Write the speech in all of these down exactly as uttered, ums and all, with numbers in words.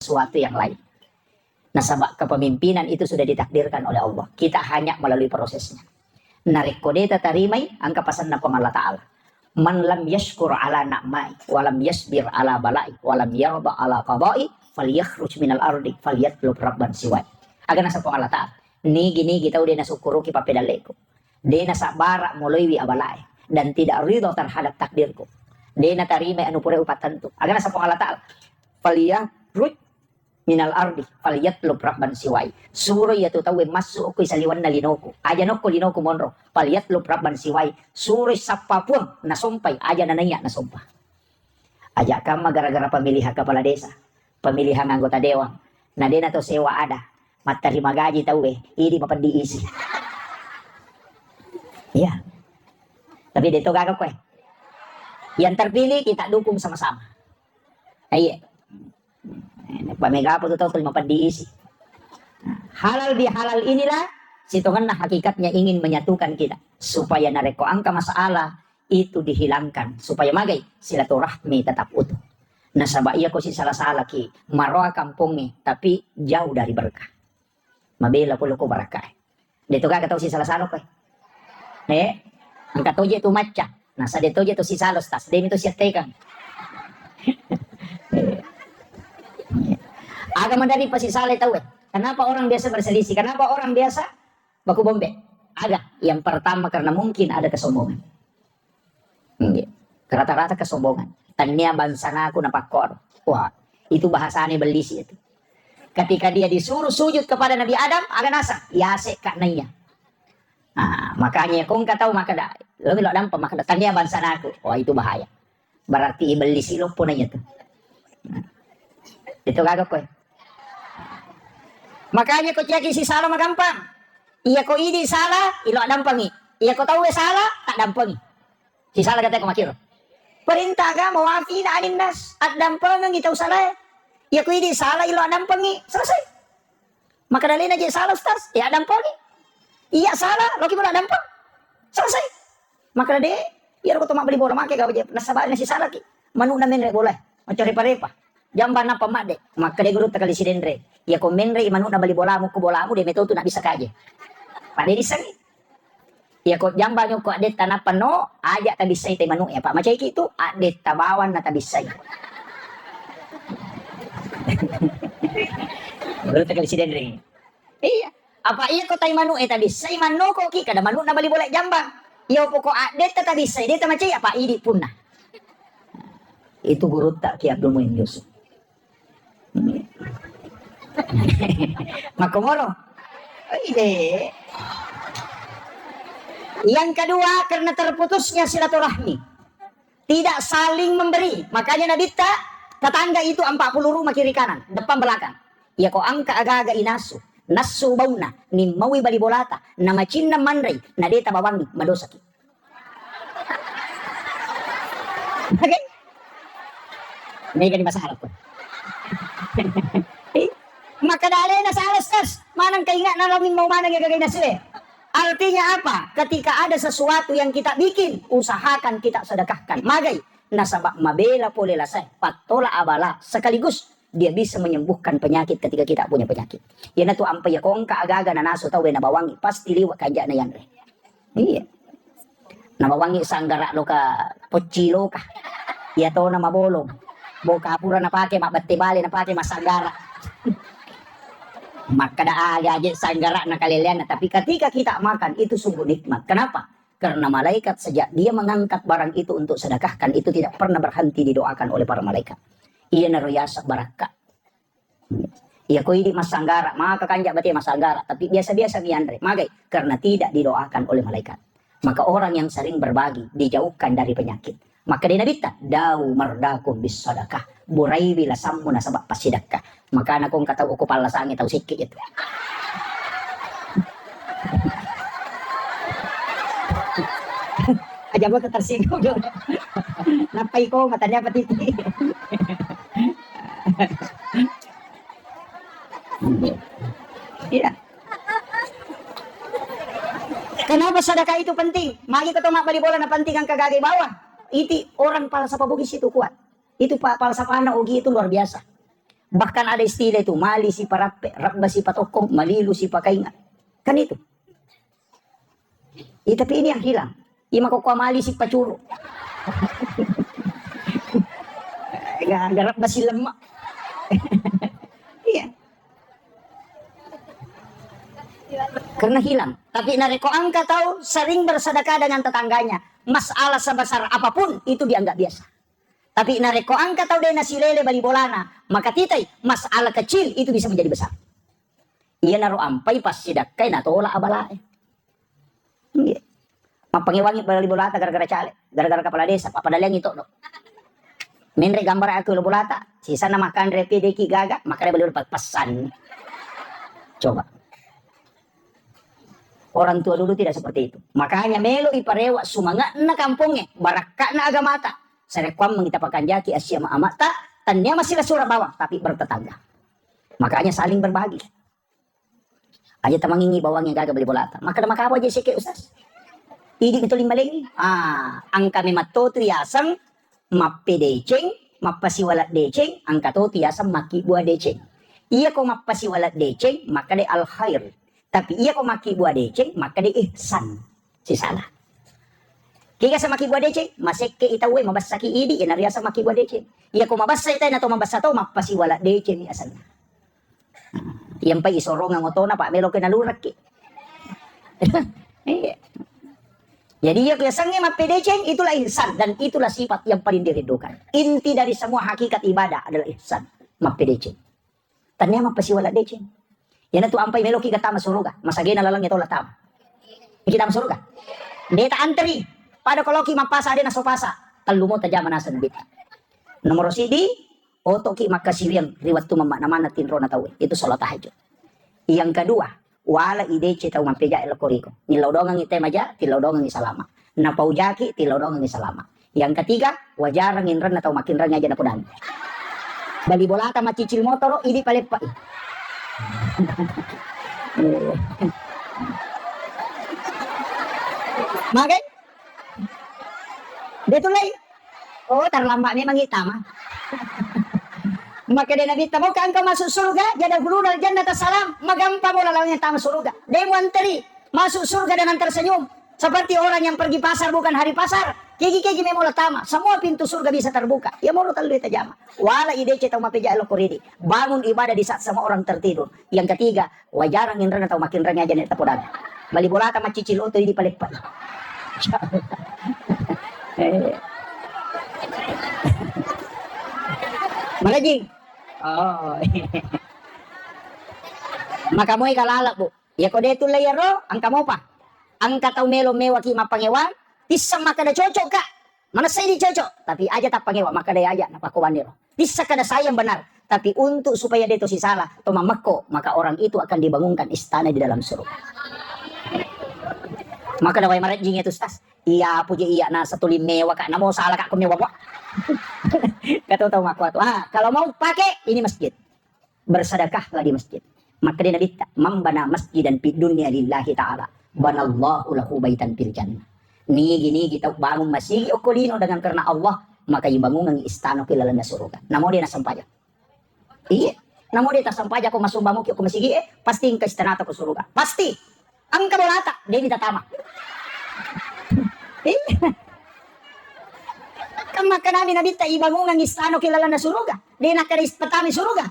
sesuatu yang lain. Nasaba kepemimpinan itu sudah ditakdirkan oleh Allah. Kita hanya melalui prosesnya. Narekko de tatarimai, engka pasenna Puang Allah Ta'ala. "Man lam yashkur ala na'mai, wa lam yasbir ala balai, wa lam yarda ala qadai, falyakhruj minal ardi, falyatlub rabban siwai." Aga naseng Puang Allah Ta'ala. Nigi-nigi tau de nasukkuruki pappedalleku. De nasabbara moloiwi abalae. Dan tidak ridho terhadap takdirku. De natarimai anu pura upattentu. Aga naseng Puang Allah Ta'ala. "Falyakhruj minal ardi, falyatlub rabban siwai." Suroi iyatu tauwe massu okko saliwenna linoku. Aja nokko linoku monro. "Falyatlub rabban siwai." Suroi sappa puang, nasompai. Aja nanaiya nasompa. Aja kamma gara-gara pemilihan kepala desa, pemilihan anggota dewan, na de nato sewa ada, mattarima gaji tauwe, idi mapeddi isi. Iya. Tapi de to gaga koe. Yang terpilih kita dukung sama-sama. Iya. Pamega apa tu tau terima peddi isi. Halal bihalal inilah sitongenna hakikatnya ingin menyatukan kita. Supaya narekko angka masalah itu dihilangkan. Supaya magai silaturahmi tetap utuh. Nasaba iya ko sisala-salaki, maroa kampongnge, tapi jauh dari berkah. Mabela pole ko barakkae. De to gaga tau sisala-sala koe. Eh, engka toje tu macca. Nasa de toje tu sisala, Ustaz. De mi tu siattekang. Aga madari pasisalai tauwe. Kenapa orang biasa berselisih? Kenapa orang biasa baku bombe? Aga. Yang pertama karena mungkin ada kesombongan. Nggih. Rata-rata kesombongan. Tania bangsanaku napakkoro. Wah, itu bahasanya bellisi itu. Ketika dia disuruh sujud kepada Nabi Adam, aga naseng, yase kak naiya. Nah, makanya kong kata maka da, lo melo dampa maka da, tania bangsanaku. Wah, itu bahaya. Berarti iblis loppo naiya tu. Nah, itu gaga koe. Makanya ko ciaki si salah magampang. Iya ko idi salah, ilo dampangi. Iya ko tauwe salah, tak dampangi. Sisala gate ko makiro. Perintah agama wafina anin nas, addampengengi tau salae. Iya ko idi sala ilo addampengi, selesai. Maka dalena je sala, Ustaz, ya addampengi. Iya sala, loki bola addampeng. Selesai. Maka de, iya ko to mabbali bola make gawe je nasaba nasi salaki. Manu na menre bola. Macam repa-repa. Jamba nappa madde. Makkeda gurutta kali sidenre. Iya ko menre i manu'na bali bolamu ko bolamu de metotu na bisa kaje. Pada disengi. Iya ko jamba nyokko addetta nappa no, aja tabissai te manu'e, Pak. Macai ki tu, addetta bawang na tabissai. Gurutta kali sidenre. Iya. Apa iya ko tai manu'e tabissai mannoko ki kada manu'na bali bola jamba. Iya poko addetta tabissai de tamacai apa idi punna. Itu gurutta Ki Abdul Muin Yusuf. Makkomoro. Ide. Yang kedua, karena terputusnya silaturahmi. Tidak saling memberi. Makanya Nabitta, tetangga itu empat puluh rumah kiri kanan, depan belakang. Iya ko angka agaga inasu, nassu bauna, nimmaui bali bolata, na macinna manrei, na deta bawangi, madosaki. Oke? Mega di masalah ko. Maka dalena salah stres, manang kaingat na lo mau manang ya gagai nasue. Artinya apa? Ketika ada sesuatu yang kita bikin, usahakan kita sedekahkan. Magai, nasaba mabela pole lasai, pattola abala sekaligus dia bisa menyembuhkan penyakit ketika kita punya penyakit. Iyanatu ampa iya ko engka aga-aga nanasu tau wena bawangi, pasti liwa kanjana yanre. Iya. Nabawangi sanggara loka, pocci loka. Iya tona mabolong. Boka pura napake mabbette bale napake massanggara. Makkeda aga aje sanggara na kaleleanna, tapi ketika kita makan itu sungguh nikmat. Kenapa? Karena malaikat sejak dia mengangkat barang itu untuk sedekahkan itu tidak pernah berhenti didoakan oleh para malaikat. Iyanaro yaseng barakka. Iya ko idi massanggara, maka kanja bate massanggara, tapi biasa-biasa mianre. Magai? Karena tidak didoakan oleh malaikat. Maka orang yang sering berbagi dijauhkan dari penyakit. Maka di Nabitta, dau mardakum bis sadakah. Buraiwi lasammu nasaba passidakka. Makana ko engka tau ko pallasangi tau sikki itu. Aja buat tersinggung dong. Nappai ko matanya apa titi. Iya. Kenapa sedekah itu penting? Magi keto mabbali bola na penting angka gagai bawah. Iti orang falsafah Bugis itu kuat. Itu pa- falsafahna Ogi itu luar biasa. Bahkan ada istilah itu, mali si parappe, rabba si patokkong, malilu si pakainga. Kan itu. Iya, tapi ini yang hilang. Iya, mako kua mali si pacuru. Ga-, garabba si lemma. Iya. Karena hilang. Tapi narekko engka tau sering bersedekah dengan tetangganya, masalah sebesar apapun itu dianggap biasa. Tapi narekko engka tau de' nasilele bali bolana, maka titai, masalah kecil itu bisa menjadi besar. Iyanaro ampai passidakkai natolak abalae. Iya. Mappangewangi bali bolata gara-gara caleg, gara-gara kepala desa, pappadaleangi toddo. Menre' gambar aku lo bolata, sisana makanre pideki gaga, makanya beli pa-, pesan. Coba. Orang tua dulu tidak seperti itu. Makanya melo iparewa sumangatna kampongnge, barakka'na agamata. Sarekkuammeng ita pakanjaki asia ma-, amata, tania masih sura bawang, tapi bertetangga. Makanya saling berbagi. Aja tamangingi bawangnge gaga bali bolata. Maka maka apa aja seke, Ustaz? Idi' itu limbalengi. Ah, engka memang to tu yaseng mappedeceng, mappasiwala deceng, engka to tu yaseng makkibua deceng. Iya ko mappasiwala deceng, maka de al khair. Tapi iya ko makkibua deceng, maka de ihsan. Sisala. Kega sa makkibua deceng, masekke itawe, mabassaki idi', ina riasa makkibua deceng. Iya ko mabassa ita, ina to mabassa to, mappasiwala deceng ni asenna. Iyampai isorongeng otona, Pak, meloki nalurekki. Iya. Jadi, iya, yasengnge mappedeceng, itulah ihsan, dan itulah sifat yang paling dirindukan. Inti dari semua hakikat ibadah adalah ihsan, mappedeceng. Tania mappasiwala deceng. Iyanatu ampai meloki gatama suruga, masagena laleng etola tama. Iki tama suruga. De' ta antri, pada koloki mappasa, de' naso pasa. Tellu mo tajama naseng Nabitta. Nomoro siddi, otoki makkasiwiang ri wettu mammakna maneng tinrona tauwe, itu sholat tahajud. Yang kedua, wala ideceng tau mappeja lokko riko. Nillau dongengi te maja, tillau dongengi salama. Napaujaki, tillau dongengi salama. Yang ketiga, wajarang inrenna tau makinrang aja napodangi. Bali bolata macicil motoro, idi paleppai. Magai? Betul lai? Oh, terlambat memang itama. Maka dia Nabi, "Mau kan kau masuk surga, jadi dulu dari jannah salam, magampang mula lawannya tama surga." Dia mau antri, masuk surga dengan tersenyum. Seperti orang yang pergi pasar bukan hari pasar. Kegi-kegi memang tama. Semua pintu surga bisa terbuka. Ya mau tahu dia tajama. Wala ideceng tau mapeja lokko ridi. Bangun ibadah di saat semua orang tertidur. Yang ketiga, wajarang inrenna tau makinrang aja nek tapodang. Bali bolata macicil oto idi paleppa. Eh. Malajing. Oh. Maka moi kalalak, Bu. Iya ko de tulle iyaro, engka mopa. Engka tau melo mewaki mappangewang, pisseng makkeda cocok, Kak. Manessa idi cocok, tapi aja tappangewa, makkeda aja napakkowaniro. Pisseng kada sayang benar, tapi untuk supaya de to sisala, to mammekko, maka orang itu akan dibangunkan istana di dalam surga. Makkeda wae marejjing itu, Ustaz. Iya, puji iya, na setuli mewa, Kak. Namo salah, Kak, ko mewa, Pak. Kata tau makkuatu. Ah, kalau mau pakai, ini masjid. Bersedekahlah di masjid. Makkeda Nabitta, "Man bana masjidan fid dunya lillahi ta'ala, banallahu lahu baitan fil jannah." Nigi-nigi tau bangun masigi okko lino dengan karena Allah, maka ibangungengngi istana ki lalenna suruga. Namo de nasempajang. Iya. Namo de tasempajang ko masumbang muki ko masigi, eh, pasti engka istana ko suruga. Pasti. Engka bolata, de ditatama. Iya. Kan makkedami Nabitta, ibangungengngi istana ki lalenna suruga. De nakkeda is-, patami suruga.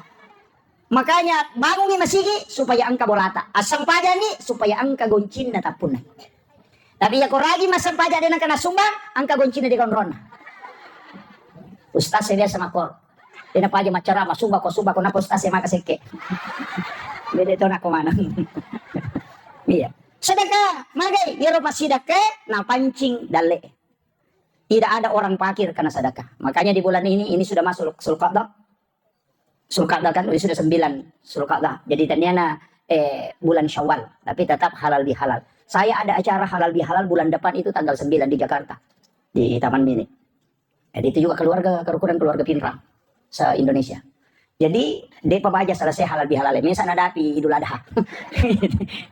Makanya bangungngi masigi supaya engka bolata. Assempajangngi supaya engka goncinna tappunnai. Tapi iya ko ragi massempajang de nengka nasumbang, engka goncinna de konronna. Ustaz saya biasa makko. De napaja maccara, masubako, subako, napa ustaz e maka sekke. Bede to nako maneng. Iya. Sedekah, magai, iyaro passidakkae, napancing dalle. Tidak ada orang fakir karena sedekah. Makanya di bulan ini, ini sudah masuk Sul-, Sulqa'dah. Sulqa'dah kan, ini sudah sembilan Sulqa'dah. Jadi taniana, eh, bulan Syawal, tapi tetap halal bihalal. Saya ada acara halal bihalal bulan depan itu tanggal sembilan di Jakarta, di Taman Mini. Jadi itu juga keluarga, kerukunan keluarga Pinrang se-Indonesia. Jadi, depa baja selesai halal bihalal. Mesa nadapi Idul Adha.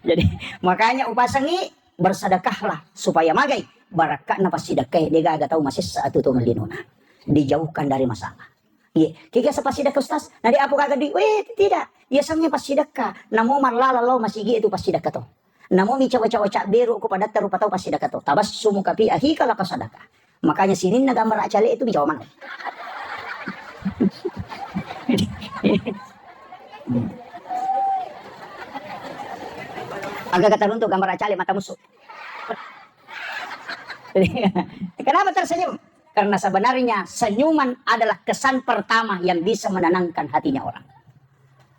Jadi, makanya upasangi bersedekahlah supaya magai barakka'na passidakkae, degaga tau masessa atuo tongeng linona. Dijauhkan dari masalah. Iya, kega sepassidekka, Ustaz? Nadi apa gaga duit? Weh, tidak. Iya, sangnya passidekka. Namo mallala lao masigi itu passidekka to. Namo mi cawa-cawa cabberu ko padatta rupa tau passidekka to. Tabassumuka fi akhika laka sadaqah. Makanya sininna gambar acale itu mi cawa maneng. Aga kata untuk gambar acale mata musuh. Kenapa tersenyum? Karena sebenarnya senyuman adalah kesan pertama yang bisa menenangkan hatinya orang.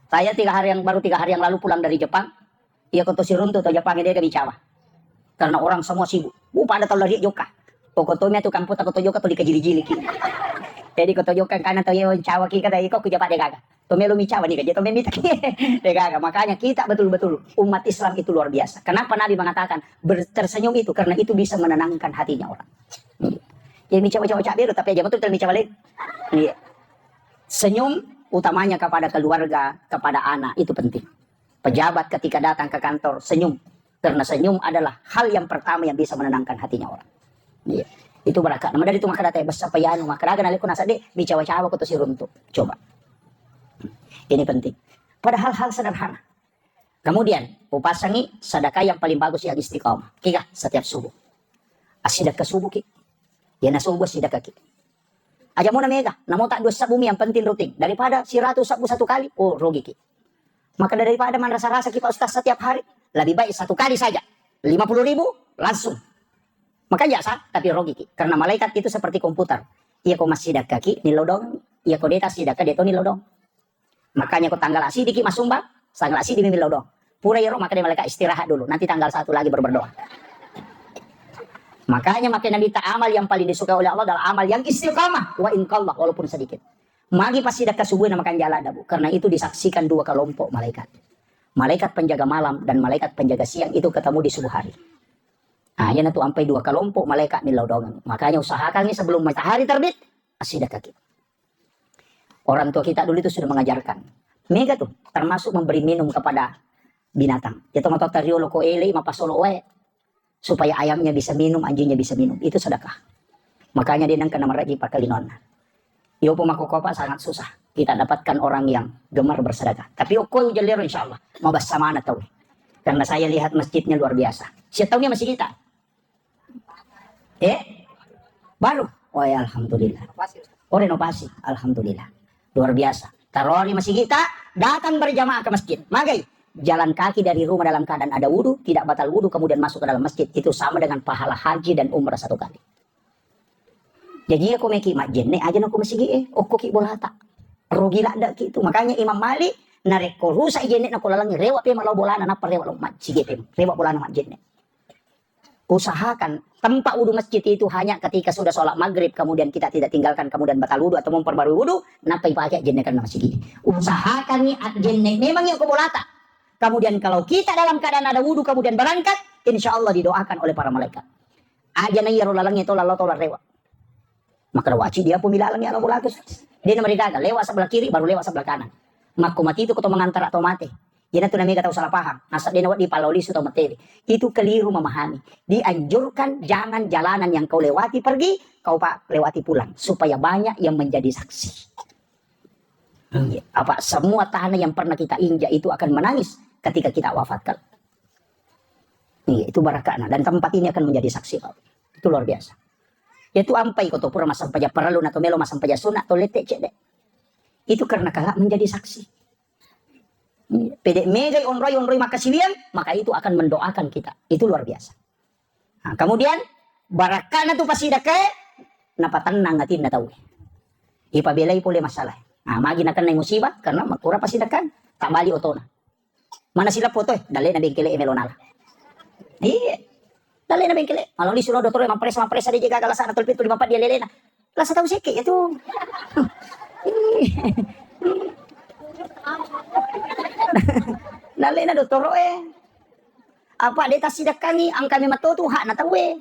Saya tiga hari yang, baru tiga hari yang lalu pulang dari Jepang. Iya, ko to siruntu to Jepang, de' gaga mi cawa. Karena orang semua sibuk. Uh, pada tau lari jokka. Pokok to mi tu kampung, ko to jokka to dikajili-jili ki. Jadi ko to jokka kana to ye cawa ki kata iko ku Jepang de' gaga. To melo mi cawa ni gaji to memi taki. De' gaga. Makanya kita betul-betul umat Islam itu luar biasa. Kenapa Nabi mengatakan ber-, tersenyum itu? Karena itu bisa menenangkan hatinya orang. Iya. Jadi mi cawa-cawa cabberu, tapi aja betul mi cawa lain. Iya. Senyum utamanya kepada keluarga, kepada anak, itu penting. Pejabat ketika datang ke kantor senyum. Karena senyum adalah hal yang pertama yang bisa menenangkan hatinya orang. Iya. Itu barakka. Nama dari itu maka datang bessa payanu, maka daga naleko nasa de' mi cawa-cawa ko to siruntu. Coba. Ini penting. Padahal hal sederhana. Kemudian, upasangi sedekah yang paling bagus yang istiqomah. Kega setiap subuh. Assidekka subuh ki. Iya na subuh assidekka ki. Aja mona mega, namo tak dua sabbu mi yang penting rutin. Daripada seratus sabbu satu kali, oh, rugi ki. Maka daripada merasa-rasa ki Pak Ustaz setiap hari, lebih baik satu kali saja. Lima puluh ribu langsung. Maka ya sah, tapi rugi ki. Karena malaikat itu seperti komputer. Iya ko massidekka ki, nilodong. Iya ko de' tassidekka, de' to nilodong. Makanya ko tanggal asidi ki masumbang, tanggal asidi mi millau doang. Pura iyaro maka de' malaikat istirahat dulu, nanti tanggal satu lagi baru berdoa. Makanya maka Nabi ta amal yang paling disukai oleh Allah adalah amal yang istiqamah, wa in qalla, walaupun sedikit. Magi passidekka subuh na makan jala dabu, karena itu disaksikan dua kelompok malaikat. Malaikat penjaga malam dan malaikat penjaga siang itu ketemu di subuh hari. Nah, iya na tu ampai dua kelompok malaikat millau doang. Makanya usahakan ni sebelum matahari terbit, assidekka ki. Orang tua kita dulu itu sudah mengajarkan. Mega tuh, termasuk memberi minum kepada binatang. Iya to matoatta riolo ko ele' mapasolo wae. Supaya ayamnya bisa minum, anjingnya bisa minum. Itu sedekah. Makanya de' nengka namaraji pakkalinonna. Iyo po makkokkoe Pak sangat susah. Kita dapatkan orang yang gemar bersedekah. Tapi okko ujellero insya Allah. Mabassa mana tau. Karena saya lihat masjidnya luar biasa. Siap tau ni masjid kita? Eh? Baru? Oh ya, alhamdulillah. Oh, renovasi. Alhamdulillah. Luar biasa. Tarori masjid kita, datang berjamaah ke masjid. Magai, jalan kaki dari rumah dalam keadaan ada wudu, tidak batal wudu, kemudian masuk ke dalam masjid, itu sama dengan pahala haji dan umrah satu kali. Jadi iya ko meki majjenne, aja nako masigi e, okko ki bolata. Rugi ladda ki tu. Makanya Imam Malik, narekko rusak jenne nako lalangi, rewa pe malo bolana, nappa rewa lo masigi pe, rewa bolana majjenne. Usahakan tempat wudu masjid itu hanya ketika sudah sholat maghrib, kemudian kita tidak tinggalkan, kemudian batal wudu atau memperbarui wudu, nappa ipake jenne karena masigi. Usahakan ni jenne memang yang ko bolata. Kemudian kalau kita dalam keadaan ada wudu, kemudian berangkat, insya Allah didoakan oleh para malaikat. Aja na iyaro lalengnge to lalo to larewa. Makkeda waci dia pun bilalang ya Allah bolaku. Dia na marigaga, lewat sebelah kiri baru lewat sebelah kanan. Makko mati itu ko to mangantara to mate. Iyana tu namega tau salah paham. Nasa dia na wedding pallao lisu tau matewe. Itu keliru memahami. Dianjurkan jangan jalanan yang kau lewati pergi, kau pa lewati pulang supaya banyak yang menjadi saksi. Iya, apa semua tanah yang pernah kita injak itu akan menangis ketika kita wafat kelak. Iya, itu barakana dan tempat ini akan menjadi saksi. Itu luar biasa. Itu ampai ko to pura massempajang parellu na to melo massempajang sunat to lette cedde. Itu karena kelak menjadi saksi. Iya, pede megai onroi-onroi makkasiwiang, maka itu akan mendoakan kita. Itu luar biasa. Nah, kemudian barakana tu pasidakkae, napatennang atinna tau. Ipabelai pole masalah. Nah, magi nakennai musibah karena makkura pasidakkan, tak bali otona. Mana sila foto e, dalena bengkele e melo nala. Iya. Dalena bengkele. Kalau lisu no dottoro mampresa, mampresa dia jaga lasana tolpi tu lima empat dia lelena. Lasa tau seke ya tu. Dalena dottoro e. Apa dia tasidakkangi angka memang tu hak na tau e.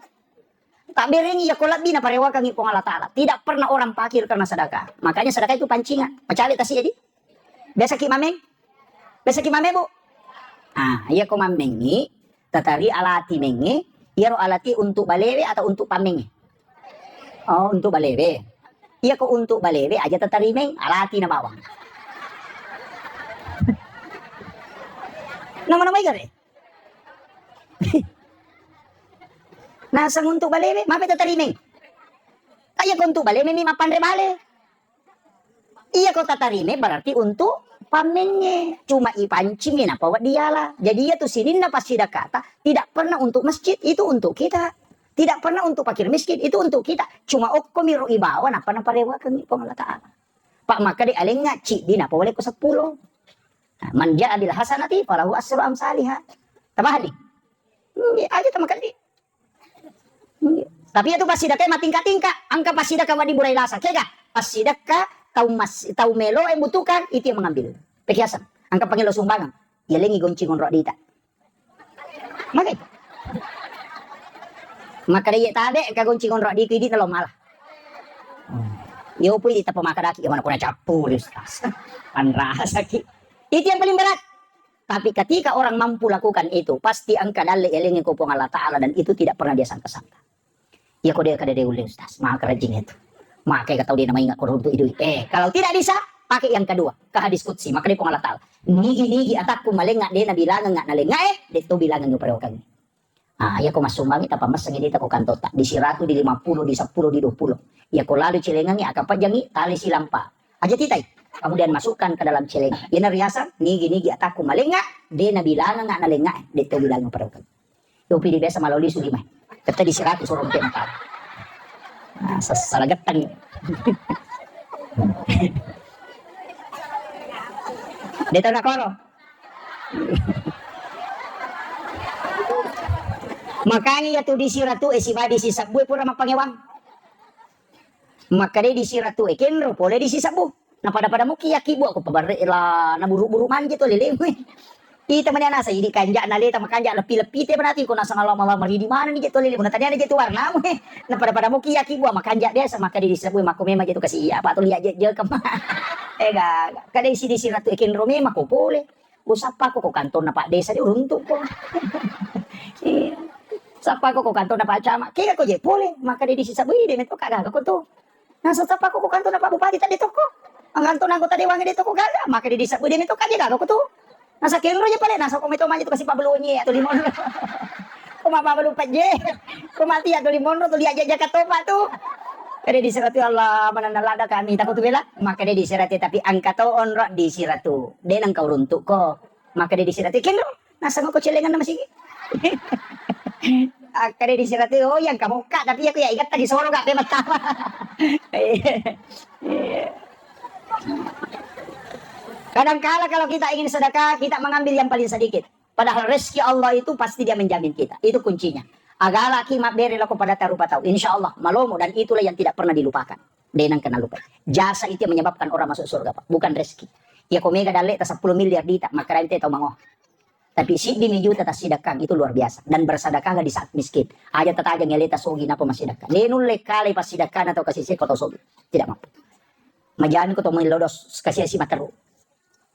Tak berengi ya ko lebbi na parewakangi Puang Allah Ta'ala. Tidak pernah orang fakir karena sedekah. Makanya sedekah itu pancingan. Macale tasi jadi. Biasa ki mameng? Biasa ki mameng, Bu? Ah, iya ko mamengi, tatari alati mengi, iyaro alati untuk balewe atau untuk pamengi? Oh, untuk balewe. Iyako untuk balewe aja tatarimeng, alati na bawang. Nama-nama igare. Naseng untuk balewe, mape tatarimeng. Iyako untuk balewe mi mappanre bale. Iyako tatarime berarti untuk pammengnge, cuma ipancingmi nappa wedding yala. Jadi iyatu sininna passidakkata tidak pernah untuk masjid, itu untuk kita. Tidak pernah untuk fakir miskin, itu untuk kita. Cuma okkomi ro ibawa nappa naparewakengngi Puang Allah Ta'ala. Pak makkeda alengnga ciddi nappa wale ko seppulo. Nah, man ja'a bil hasanati falahu asru amsaliha. Tabahani. Hmm, aja tamakeddi. Tapi itu passidakka matingka-tingka, engka passidakka wedding burai lasa. Kega? Passidakka tau mas-, tau melo e butuhkan, itu yang mengambil. Pekiasan. Engka pangelo sumbangan. Yalengi gonci ngonro dita. Magai. Maka dia tabe ka gonci ngonro diku idi nalo malah. Yo pun di tapa maka daki, mana kuna cappu, Ustaz. Panrasaki. Itu yang paling berat. Tapi ketika orang mampu lakukan itu, pasti engka dalle elengi ko Puang Allah Ta'ala dan itu tidak pernah dia sangka-sangka. Iya ko dia kada dia ulih, Ustaz, maka rajin itu. Maka kata dia nama ingat korun tu idui. Eh, kalau tidak bisa, pakai yang kedua, ke hadis qudsi, maka dia Puang Allah Ta'ala. Nigi-nigi atakku malenga de na bilangeng nggak nalenga eh, de to bilangeng ngeperokan. Ah, iya ko masumbangi tapa messengi dita ko kantota. Di siratu, di lima puluh, di sepuluh, di dua puluh. Iya ko lalu cilengangi, aka pajangi, tali silampa. Aja titai. Kemudian masukkan ke dalam celengan. Ina riasang, nigi-nigi atakku malenga, de na bilangeng nggak nalenga, de to bilangeng perokan. Yo pidi biasa maloli suli mai. Tette di siratu surong pe maka. Nah, sessala gettang. De tau nakoro. Makanya ya tu di siratu e sibadi si sabbu e pura mapangewang. Makkeda di siratu e kenro pole di sisebbu. Na pada-pada muki yaki bua ko pabarre la na buru-buru manje to lele. Ita mani anasa idi kanja na leta makanja lepi-lepi te manati ko nasang Allah mama maridi mana ni je to lele na tadi je tu warna mu. Na pada-pada muki yaki bua makanja biasa makkeda di sisebbu makko memang je tu kasi apa tu lihat je je kema. Ega kada isi di siratu e kenro memang ko pole. Usappako ko kantonna Pak Desa, de uruntu'ko. Iya. Sappako ko kantonna Pak Camat, kega ko je pole, makkeda di sisebbu, "Ih, de metto ka gaga ko tu." Nasa sappako ko kantonna Pak Bupati, tadi tokko. Kantonna anggota dewan de tokko gaga, makkeda di sisebbu, "De metto ka je gaga ko tu." Nasa kenro je pale, nasa ko metto manje tu kasi Pak Belonye atau lima. Ko mabbalu pejje. Ko mati ya tuli monro tuli aja jaka topa tu. Kade di siratu Allah mananna lada kami takut tu bela. Maka de di siratu tapi angka to onro di siratu. De nang kau runtuk ko. Maka de di siratu kenro. Nasang ko celengan nama sigi. Kade di siratu oh yang kamu kak tapi aku ya ingat tadi soro gak pe matama. Kadangkala kalau kita ingin sedekah, kita mengambil yang paling sedikit. Padahal rezeki Allah itu pasti Dia menjamin kita. Itu kuncinya. Agalaki mabbere lako pada tarupa tau. Insya Allah, malomo dan itulah yang tidak pernah dilupakan. Denang kena lupa. Jasa itu yang menyebabkan orang masuk surga, Pak. Bukan rezeki. Ya, ko mega dalle ta sepuluh miliar dita, maka tau mango. Tapi siddi mi juta tasidakkan itu luar biasa. Dan bersedekahlah di saat miskin. Aja tatajang yaleta sogi napa masidakkan. Denun le kale pasidakkana tau kasih seko tau sogi. Tidak mampu. Majani ko to melo dos kasih si materu.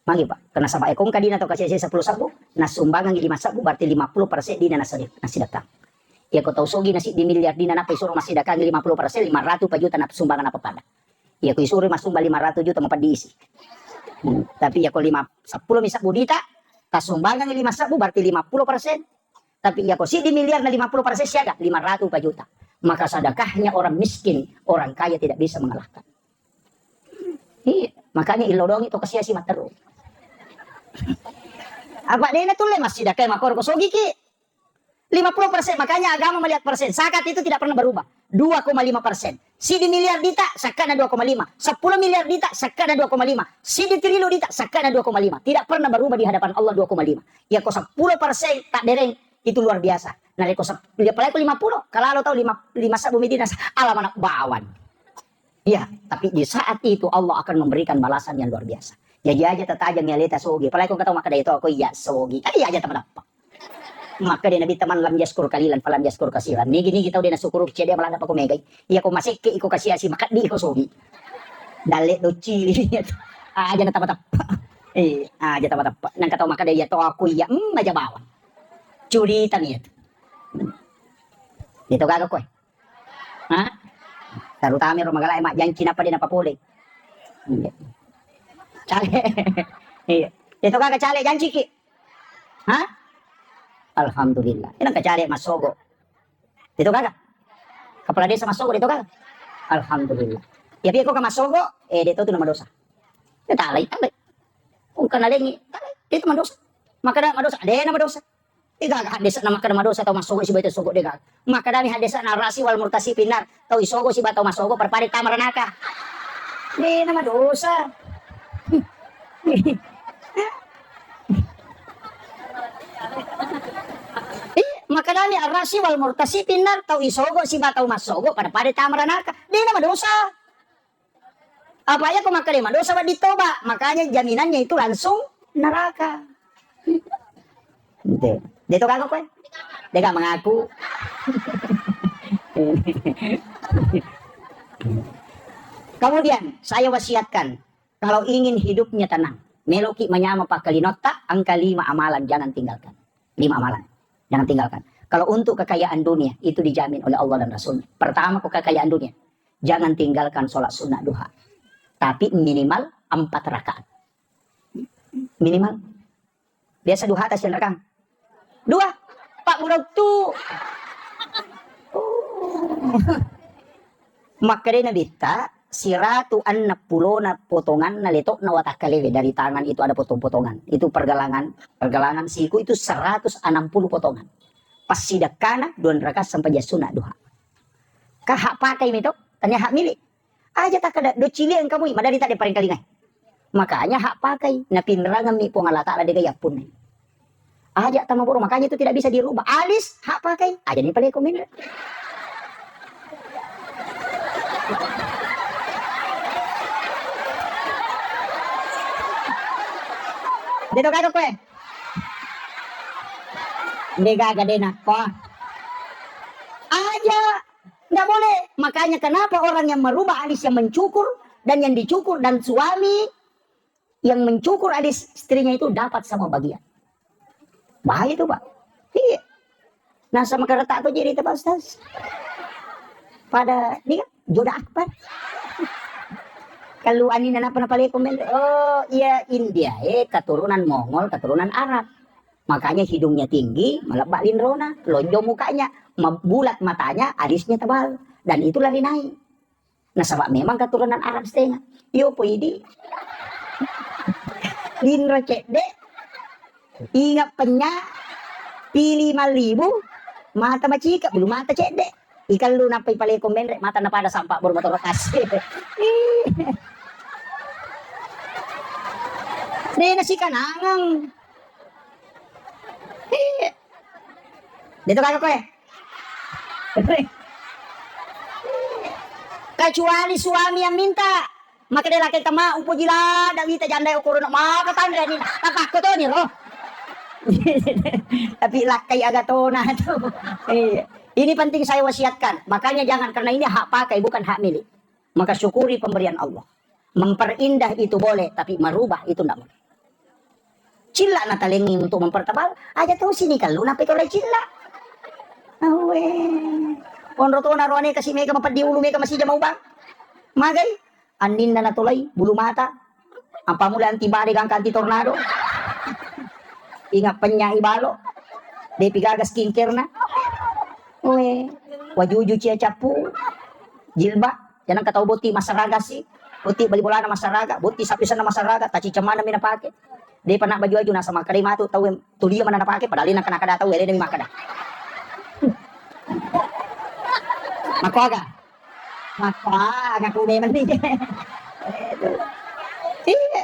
Magi, Pak, kena saba ekong kadina to kasi sepuluh sabbu, nasumbangangi lima sabbu, berarti lima puluh persen dina nasedi-, nasidakang. Iya ko tau sogi nasi di miliar dina napa isuro masidakangi lima puluh persen, lima ratus pa juta napa sumbangan napa pada. Iya ko isuro masumba lima ratus juta mapa diisi. Hmm, tapi iya ko lima, sepuluh mi sabbu dita, tasumbangangi lima sabbu, berarti lima puluh persen. Tapi iya ko siddi miliar na lima puluh persen siaga, lima ratus pa juta. Maka sedekahnya orang miskin, orang kaya tidak bisa mengalahkan. Iya, makanya illodongi to kasiasi matteru. Apa dena tulle massidakkai makoro ko sogiki. Lima puluh persen, makanya agama melihat persen. Zakat itu tidak pernah berubah. Dua koma lima persen. Sidi miliar dita, sakkana dua koma lima. Sepuluh miliar dita, sakkana dua koma lima. Sidi triliun dita, sakkana dua koma lima. Tidak pernah berubah di hadapan Allah dua koma lima. Ya ko sepuluh persen tak dereng, itu luar biasa. Nah, reko sep-, apalagi ko lima puluh, kalau tau lima, lima sabbu medina, alam anak bawang. Iya, tapi di saat itu Allah akan memberikan balasan yang luar biasa. Jaji aja tatajang ya leta sogi. Apalagi ko kata makkeda itu aku iya sogi. Kan iya aja teman apa? Maka dia Nabi teman lam yaskur kalilan, falam yaskur kasiran. Nigi nigi tau dia nasukuru cede malah apa ko megai. Iya ko masih ke iko kasih asi maka di iko sogi. Dalle docili. Aja na tapa tapa. Eh, aja tapa tapa. Nang kata makkeda iya to aku iya. Hmm, aja bawang. Curita nih itu. Itu gaga koe. Ha? Terutama ro magala majjanci nappa de napapole. Iya. Cale. Iya. Itu kagak cale janciki. Hah? Alhamdulillah. Ini kacale massogo. Itu kagak? Kepala desa massogo itu kagak? Alhamdulillah. Ya piye ko ka massogo, eh, de to tu nama dosa. Ya talai, talai. Kung kana lengi, talai. Itu madosa. Maka da madosa, de na madosa. Ega haddese'na makkeda madosa tau massogo sibawa tau sogo, de'gaga. Makkedami haddese'na rasi wal murtasi finnar, tau isogo sibawa tau massogo pada-pada tama ranaka. De'na madosa. Iya, makkedami arrasi wal murtasi finnar, tau isogo sibawa tau massogo pada-pada tama ranaka. De'na madosa. Apa iya ko makkeda madosa wedding toba, makanya jaminannya itu langsung neraka. Ente. De to kagak kowe? De'ga mengaku. Kemudian saya wasiatkan, kalau ingin hidupnya tenang, meloki manyama pakkalinotta, engka lima amalan jangan tinggalkan. Lima amalan. Jangan tinggalkan. Kalau untuk kekayaan dunia, itu dijamin oleh Allah dan Rasulnya. Pertama, kok kekayaan dunia. Jangan tinggalkan sholat sunnah duha. Tapi minimal empat rakaat. Minimal. Biasa duha atas yang rekam. Dua. Pak Buruk tu. Makkedai Nabitta, siratu annang pulona potonganna letokna watakkalewe, dari tangan itu ada potong-potongan. Itu pergelangan, pergelangan siku itu seratus enam puluh potongan. Passidekkana dua rakaat sempajang sunna duha. Ka hak pakai mi to, tania hak milik. Aja takkeda, do cili engka mui, madari tadde parengkalingai. Makanya hak pakai, napinrangemmi Puang Allah Ta'ala de'ga yappunnai. Aja tama boro, makanya itu tidak bisa dirubah. Alis, hak pakai, aja ni pale komen. De to kagak kowe? De'gaga de nakko. Aja, nggak boleh. Makanya kenapa orang yang merubah alis yang mencukur dan yang dicukur dan suami yang mencukur alis istrinya itu dapat sama bagian. Bahaya itu, Pak. Iya. Nah, sama kereta tuh jadi itu, Pak Ustaz. Pada, ini kan, joda apa? Kalau anina napa napa leko men, oh, iya, India, eh, keturunan Mongol, keturunan Arab. Makanya hidungnya tinggi, melebbak linrona, lonjong mukanya, ma-, bulat matanya, alisnya tebal. Dan itu lari naik. Nasaba memang keturunan Arab setengah. Iyo po idi. Linro cedde, ingat penya, pili malibu, mata macika, bulu mata cedde. Ikallu nappa ipaleko menre, mata napada sampak baru motor kasih. Ih. Dena sikanangang. Ih. Deto kagak koe. Kecuali suami yang minta, maka dia laki tama upoji lada wita janda okoro no maka tanda ni tapakko to ni ro. Tapi lakkai agatona tu. Iya. Ini penting saya wasiatkan. Makanya jangan, karena ini hak pakai bukan hak milik. Maka syukuri pemberian Allah. Memperindah itu boleh, tapi merubah itu ndak boleh. Cilla natalengi untuk mempertebal, aja tu sini kalau nape kalau cilla. Awe. Onro tona roane kasi mega mapeddi ulu mega masih jama ubang. Magai, andinna natolai bulu mata. Apa mula anti badai gangka anti tornado. Ingat penyai balo. Depi gaga skincare na. Oe. Wajuju cia cappu. Jilbab. Jangan katau boti masaraga si. Boti bali bolana masaraga. Boti sapisanna masaraga. Taci cemana mina pake. Depa na baju-baju nasa makkedai matu tau tulia mana napake padahal nangka nakada tau ele demi makkeda. Makko aga? Makko aga ku memang ni. Iya.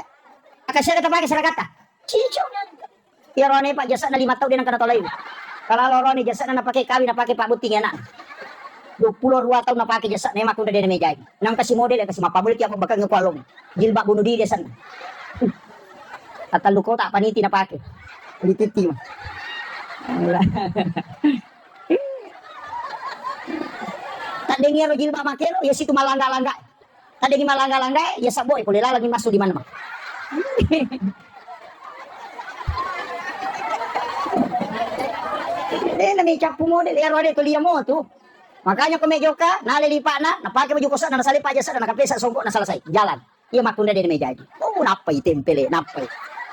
Akasiaga tapake seragata. Cicu. Iya rone pak jasana lima tau de nangka natolai. Kalau rone jasana napake kawin napake pak botting anak. Dua puluh dua tahun napake jasa memang udah de mejai. Nang kasi model kasi mapamuli tiap bakal ngekualong. Jilbab bunuh diri sana. Atallu kota paniti napake. Dititi mah. Taddengi ero jilbab makero ya situ malangga-langga. Taddengi malangga-langga ya sabbo e pole lalagi masuk di mana mah. Eh nami cappu model ya rode to liamo tu. Makanya ko mejoka, nale lipa'na, napake baju kosa'na, nasale paja sa'na, nakapesa songko'na, selesai. Jalan. Iya makkunrai de' mejaji. Oh, nappai tempele, nappai.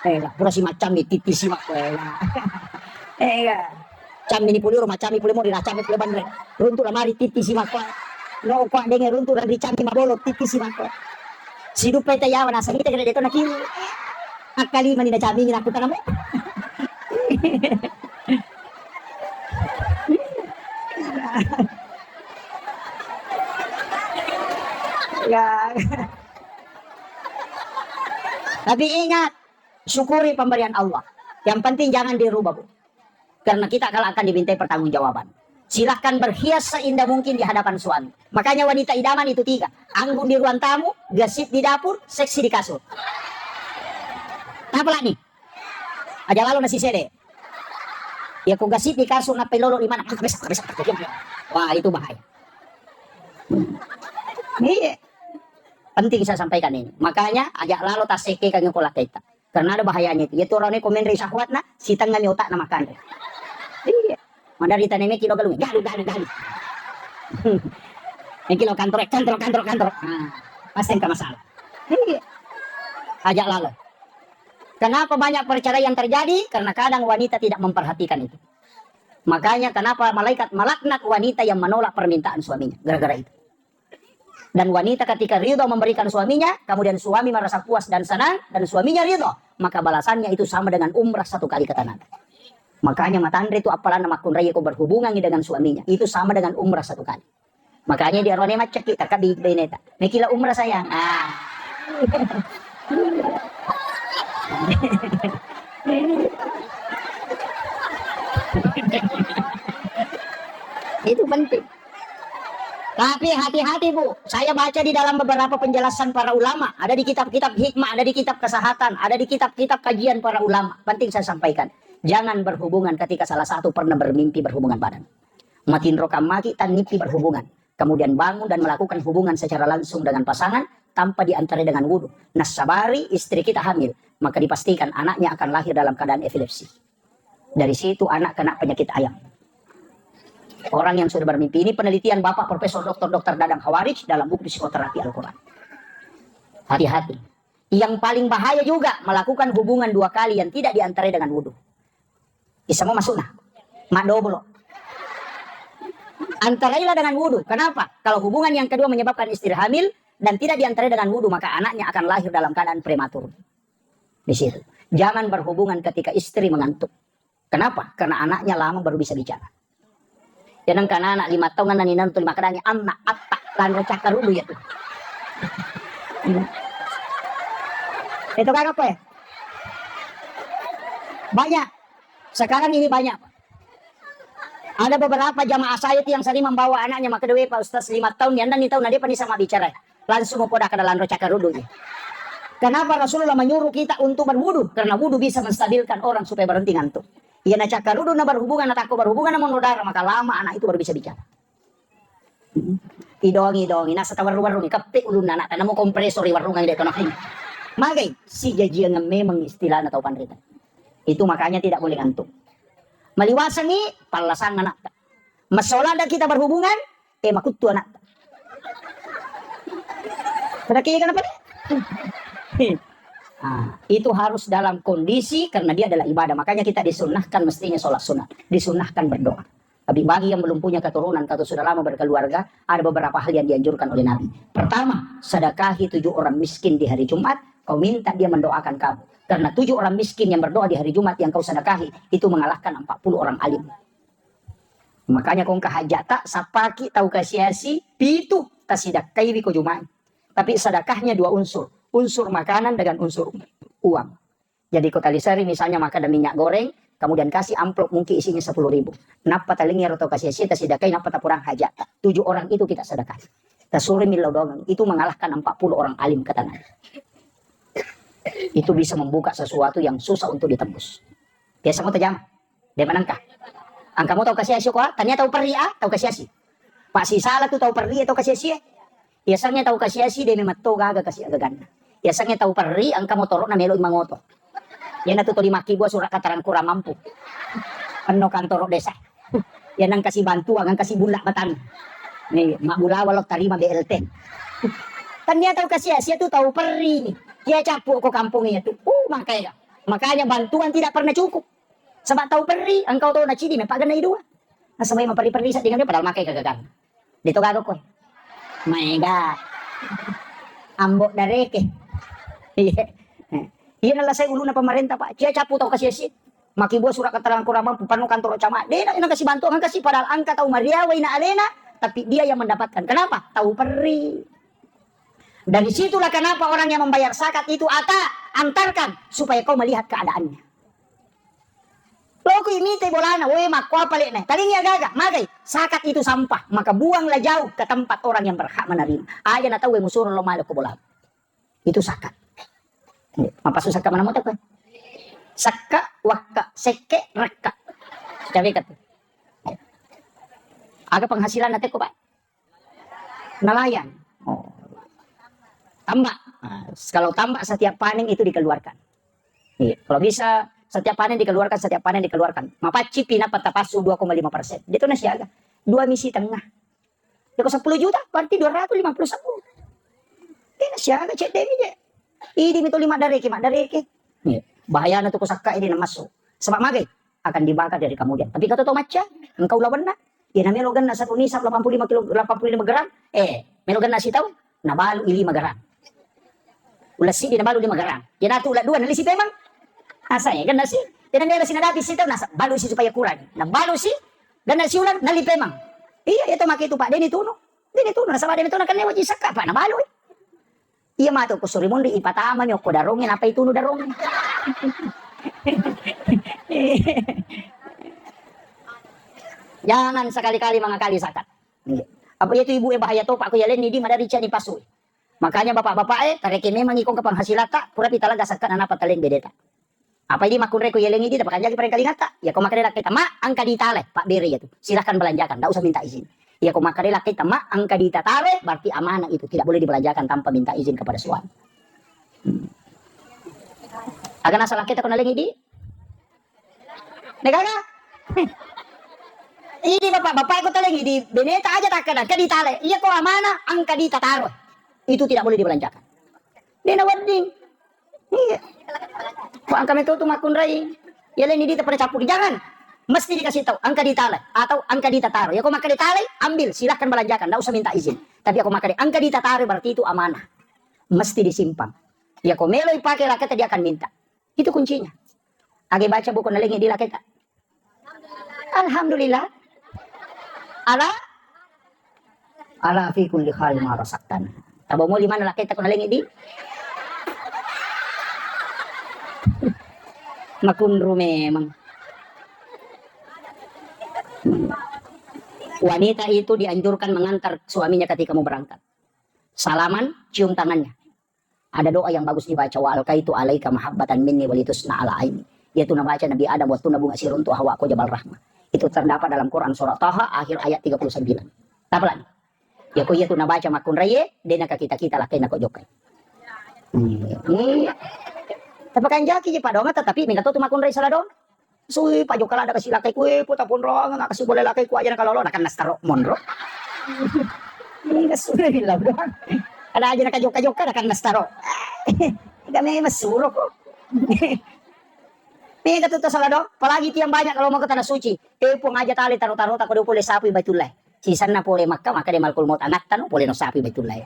Eh, pura si maccammi titti si makko. Eh, iya. Cammi ni puliro, maccammi pule mori, nacammi pule banre. Runtu lamari titti si makko. No ko adenge runtu dan ricammi mabolo titti si makko. Siduppe tayawa nasangite kede deto nakiwi. Akkalima ni nacammi ni nakku tanamo. Ya. Tapi ingat, syukuri pemberian Allah. Yang penting jangan dirubah, Bu. Karena kita kelak akan dimintai pertanggungjawaban. Silahkan berhias seindah mungkin di hadapan suami. Makanya wanita idaman itu tiga. Anggun di ruang tamu, gesit di dapur, seksi di kasur. Apa lagi? Aja lalu nasi sede. Ya, ko gesit di kasur, nappai lolo di mana? Maka besok, besok. Wah, itu bahaya. Iya. Penting saya sampaikan ini. Makanya, aja lalo tasekke kan ko lakkaita. Karena ada bahayanya itu. Iya tu orang ini komen dari syahwatna, sitengah mi otakna makan. Iya. Mandari tane meki lo galung, galu, galu, galu. Meki lo kantor, kantor, kantor, kantor. Nah, pasti engka masalah. Iya. Ajak lalo. Kenapa banyak perceraian terjadi? Karena kadang wanita tidak memperhatikan itu. Makanya kenapa malaikat melaknat wanita yang menolak permintaan suaminya. Gara-gara itu. Dan wanita ketika ridho memberikan suaminya, kemudian suami merasa puas dan senang, dan suaminya ridho, maka balasannya itu sama dengan umrah satu kali, kata Nabi. Makanya matanre itu apalagi makkunrai ko berhubungan dengan suaminya, itu sama dengan umrah satu kali. Makanya dia rone macet kita kabi beneta. Mekila umrah sayang. Ah. Itu penting. Tapi hati-hati, Bu, saya baca di dalam beberapa penjelasan para ulama, ada di kitab-kitab hikmah, ada di kitab kesehatan, ada di kitab-kitab kajian para ulama. Penting saya sampaikan, jangan berhubungan ketika salah satu pernah bermimpi berhubungan badan. Matinro kammaki tannipi berhubungan, kemudian bangun dan melakukan hubungan secara langsung dengan pasangan tanpa diantarai dengan wudhu. Nassabari istri kita hamil, maka dipastikan anaknya akan lahir dalam keadaan epilepsi. Dari situ anak kena penyakit ayam. Orang yang sudah bermimpi, ini penelitian Bapak Profesor Doktor Doktor Dadang Khawarij dalam buku Psikoterapi Al-Quran. Hati-hati. Yang paling bahaya juga melakukan hubungan dua kali yang tidak diantarai dengan wudhu. Bisa mau masuk nah. Mak doblo. Antarailah dengan wudhu. Kenapa? Kalau hubungan yang kedua menyebabkan istri hamil dan tidak diantarai dengan wudhu, maka anaknya akan lahir dalam keadaan prematur. Di situ. Jangan berhubungan ketika istri mengantuk. Kenapa? Karena anaknya lama baru bisa bicara. Ya nang kana anak lima tahun kan nani nantu lima kadang anak atta lanro cakkarulu ya tuh. Itu kan apa ya? Banyak. Sekarang ini banyak. Ada beberapa jamaah saya itu yang sering membawa anaknya maka dewe Pak Ustaz lima tahun ya nani tahu nade pani sama bicara. Langsung mau poda kada lanro cakkarulu ya. Kenapa Rasulullah menyuruh kita untuk berwudu? Karena wudu bisa menstabilkan orang supaya berhenti ngantuk. Iya na cakkarudu na berhubungan, na takko berhubungan na monro darah, maka lama anak itu baru bisa bicara. Idongi-dongi, nasa tawarru-warrungi, keppe ulunna anak, tanamo kompresor i warrungang de' kono. Magai, sijajiang memang istilahna tau panrita. Itu makanya tidak boleh ngantuk. Maliwasangi, pallasang anak. Masola ada kita berhubungan, eh, makuttu anak. Pada kaya kenapa nih? Ah, itu harus dalam kondisi karena dia adalah ibadah. Makanya kita disunnahkan mestinya sholat sunat. Disunnahkan berdoa. Tapi bagi yang belum punya keturunan atau sudah lama berkeluarga, ada beberapa hal yang dianjurkan oleh Nabi. Pertama, sedekahi tujuh orang miskin di hari Jumat, kau minta dia mendoakan kamu. Karena tujuh orang miskin yang berdoa di hari Jumat yang kau sedekahi, itu mengalahkan empat puluh orang alim. Makanya kong kahajata, sapaki tau kasiasi, pitu tasidakkaiwi ko Jumat. Tapi sedekahnya dua unsur, unsur makanan dengan unsur uang. Jadi ko talisari misalnya makan minyak goreng, kemudian kasih amplop mungkin isinya sepuluh ribu. Nappa talingi ero tau kasiasi, tasidakai, nappa tapurang hajat. Tujuh orang itu kita sedekah. Tasuri millau doang, itu mengalahkan empat puluh orang alim kata Nabi. Itu bisa membuka sesuatu yang susah untuk ditembus. Biasa mau terjamah. De' manengka. Engka mo tau kasiasi ko, tania tau perri a, tau kasiasi. Pak sisala tu tau perri tau kasiasi. Biasanya tau kasiasi de' memang to gaga kasi agaganna. Biasanya tau perri engka motoro na melo mangoto. Yana tu to di maki buah surat keterangan kurang mampu. Penno kantoro desa. Yana engka si bantuan, engka si bulla batang. Nih, mabbulawa lo tarima B L T. Tania tau kasia, sia tu tau perri ni. Kia capu ko kampung iya tu. Uh, makanya. Makanya bantuan tidak pernah cukup. Sebab tau perri, engkau tau nacidi, mepa gana idua. Nasaba maperri-perri sa dengan dia, padahal makai kagagang. Dia tu gaga koe. Maega. Ambok dareke. Iya. Iya, nala saya uluna pemerintah, Pak. Cia capu tau kasia-sia. Makkibua surat keterangan kurang mampu, panno kantor camat. Dia nak, nak kasih bantuan, kan kasih, padahal angka tau mariawa ina alena, tapi dia yang mendapatkan. Kenapa? Tau perri. Dari situlah kenapa orang yang membayar zakat itu, Ata, antarkan supaya kau melihat keadaannya. Loko imite bolana, we, makko apa lene? Talingi agaga, magai. Zakat itu sampah, maka buanglah jauh ke tempat orang yang berhak menerima. Aja na tau we musuro lo malo ko bola. Itu zakat. Mapasu sakka mana mo teko? Sakka, wakka, sekke, rakka. Cabe katu. Aga penghasilan na teko, Pak? Nelayan. Oh. Tambak. Nah, kalau tambak setiap panen itu dikeluarkan. Iya. Kalau bisa setiap panen dikeluarkan, setiap panen dikeluarkan. Mapacci pina patapasu dua koma lima persen. Dia tu nasiaga. Dua misi tengah. Dia ko sepuluh juta, berarti dua ratus lima puluh sepuluh. Dia nasiaga cek demi je. Idi mi tu lima dareke, mak dareke. Iya. Bahaya na tu ko sakka ini na masuk. Sebab magai. Akan dibakar dari kemudian. Tapi kata to macca, engkau lawanna, ya namelo ganna satu nisab delapan puluh lima kilo, delapan puluh lima gram, eh, melo ganna sitau, nabalu i lima gram. Ulas sidi nabalu lima gram. Ya natu ulas dua nalisi pemang. Asa ya ganna si. Ya namelo sinadapi sitau, nasa balu si supaya kurang. Nabalu si, ganna si ulang, nali pemang. Iya, itu make itu, Pak. Deni tunu. Deni tunu, nasaba deni tunu kan lewat jisakka, Pak. Nabalu. Iya matu, ko suri monri, ipatama mi okko darong, napa itunu darong. Jangan sekali-kali mengakali zakat. Iya. Apa itu ibu e bahaya to, Pak, ko yalenni di madari cani pasui. Makanya bapak-bapak e, tareke memang ikong ke penghasilatta, pura pitalaga zakat na napa taleng bedeta. Apa idi makkunrai ko yalengi di, tapakanjaki parekkaligatta. Iya ko makkeda lakkaita, "Ma, engka ditalai," pabbere iya tu. Silahkan belanjakan, ndak usah minta izin. Iya ko makkeda lakkaita, "Ma, engka ditatare," berarti amanah itu, tidak boleh dibelanjakan tanpa minta izin kepada suami. Hmm. Aga nasa lakkaita ko nalengi di? Negaga? Idi bapak-bapak ko talengi di, beneta aja takkeda, "Engka ditalai." Iya ko amanah, engka ditataro. Itu tidak boleh dibelanjakan. Dena wedding. Iya. Ko engka meto tu makkunrai. Iya, lain dita pada campur. Jangan. Mesti dikasih tahu, engka ditalai atau engka ditataro. Ya, ko makkeda ditalai, ambil, silahkan belanjakan, ndak usah minta izin. Tapi aku makkeda engka ditataro, berarti itu amanah. Mesti disimpan. Ya, ko melo ipake lakkaita, dia akan minta. Itu kuncinya. Age baca buku nalengi di lakkaita. Alhamdulillah. Ala, ala fi kulli hal ma razaqtana. Tabo moli mana lakkaita ko nalengi di? Makunru memang. Wanita itu dianjurkan mengantar suaminya ketika mau berangkat. Salaman, cium tangannya. Ada doa yang bagus dibaca, "Wa alqaitu alaika mahabbatan minni walitusna ala aini." Yaitu nabaca Nabi Adam waktu nabunga siruntu Hawa ko Jabal Rahmah. Itu terdapat dalam Quran surah Taha akhir ayat tiga puluh sembilan. Apa lagi? Ya ko iya tu nabaca makkunrai, de naka kita-kita lakkaina ko jokkai. Hmm. Tapi kan jaki je padonga, tetapi mingka to tu makkunrai sala dong. Sui, pajokka ladda kasi lakkai kue, puta ponrong, nggak kasi boleh lakkai ku aja nakalolo, nakan nastaro monro. Ini sudah bilang doang. Ada aja nakajokka-jokka, nakan nastaro. Kami mesuro kok. Ini kata tuh salah dong. Apalagi tiang banyak kalau mau ke tanah suci. Tepung aja tali taruh-taruh tak kau pole sapi Baitullah. Sisanna pole Makkah, maka dia malkul maut anak tanu pole no sapi Baitullah.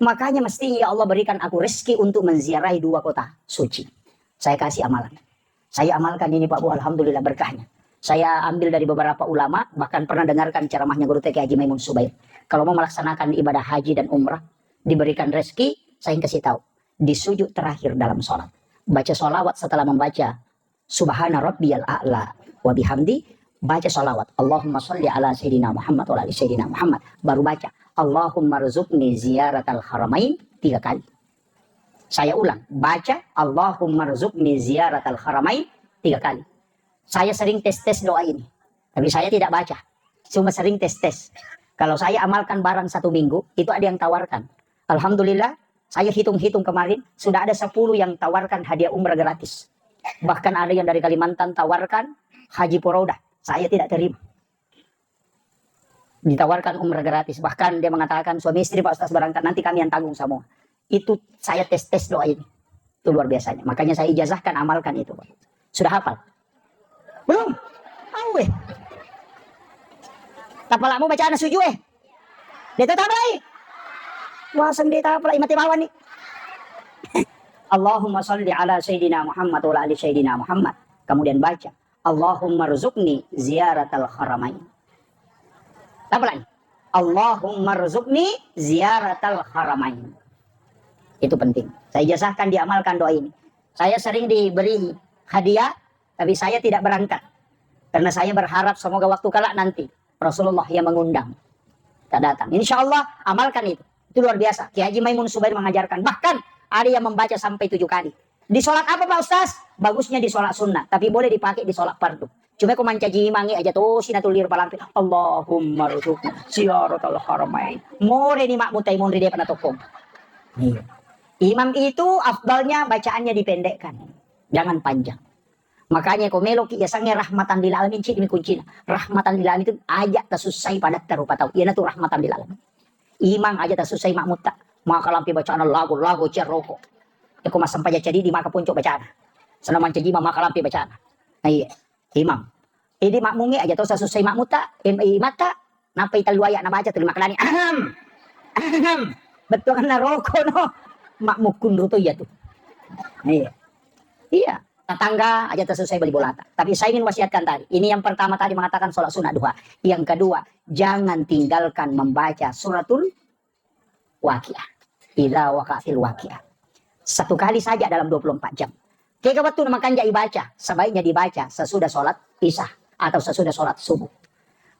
Makanya mesti ya Allah berikan aku rezeki untuk menziarahi dua kota suci. Saya kasih amalan. Saya amalkan ini, Pak Bu, alhamdulillah berkahnya. Saya ambil dari beberapa ulama, bahkan pernah dengarkan ceramahnya Guru T K Haji Maimun Subair. Kalau mau melaksanakan ibadah haji dan umrah, diberikan rezeki, saya kasih tahu. Di sujud terakhir dalam sholat. Baca sholawat setelah membaca Subhana Rabbiyal A'la wa bihamdi, baca sholawat. Allahumma sholli ala Sayyidina Muhammad wa ala ali Sayyidina Muhammad. Baru baca, Allahumma rzuqni ziyaratal haramain tiga kali. Saya ulang, baca Allahummarzuqni ziyaratal haramain tiga kali. Saya sering tes-tes doa ini, tapi saya tidak baca, cuma sering tes-tes. Kalau saya amalkan barang satu minggu, itu ada yang tawarkan. Alhamdulillah, saya hitung-hitung kemarin, sudah ada sepuluh yang tawarkan hadiah umrah gratis. Bahkan ada yang dari Kalimantan tawarkan haji poroda, saya tidak terima. Ditawarkan umrah gratis. Bahkan dia mengatakan, "Suami istri, Pak Ustaz, berangkat, nanti kami yang tanggung semua." Itu saya tes-tes doa ini. Itu luar biasanya. Makanya saya ijazahkan, amalkan itu, Pak. Sudah hafal? Belum? Awe. Tapalamu bacaan sujud, eh. Dia tetap lagi. Wah, sendiri tapalai mati bawah nih. Allahumma salli ala Sayyidina Muhammad wa ala ali Sayyidina Muhammad. Kemudian baca, "Allahumma rzuqni ziyaratal haramain." Apa lagi? "Allahumma rzuqni ziyaratal haramain." Itu penting. Saya ijazahkan, diamalkan doa ini. Saya sering diberi hadiah, tapi saya tidak berangkat. Karena saya berharap semoga waktu kelak nanti Rasulullah yang mengundang. Tak datang. Insya Allah, amalkan itu. Itu luar biasa. Kiai Haji Maimun Subair mengajarkan. Bahkan ada yang membaca sampai tujuh kali. Di sholat apa, Pak Ustaz? Bagusnya di sholat sunnah, tapi boleh dipakai di sholat fardu. Cuma ko mancaji imangnge aja tosi natulir palampe, "Allahumma rzuqna ziyaratal haramain." More ni makmu tai monri depa na tokkong. Iya. Imam itu afdalnya bacaannya dipendekkan. Jangan panjang. Makanya ko meloki yasengnge rahmatan lil alamin, cedimi kuncina. Rahmatan lil alamin itu aja tasussai padatta rupa tau. Iyanatu rahmatan lil alamin. Imang aja tasussai makmutta. Maka lampe bacana lagu, lagu, cia roko. Eko massempajang cedidi maka ponco bacana. Sana mancaji imang maka lampe bacana. Nah, iya. Imang. Idi makmungnge aja to sasussai makmutta, im-, imatta, nappai tellu ayat nabaca tuli makkedani, "Ahem. Ahem." Bettuanna roko no. Makmu kunru to iya tu. Iya. Iya. Tetangga aja tasussai beli bolata. Tapi saya ingin wasiatkan tadi. Ini yang pertama tadi mengatakan sholat sunnah duha. Yang kedua, jangan tinggalkan membaca suratul Waqiah. Idza waqa'atil waqiah. Satu kali saja dalam dua puluh empat jam. Kega wettu makanja ibaca, sebaiknya dibaca sesudah sholat Isya atau sesudah sholat subuh.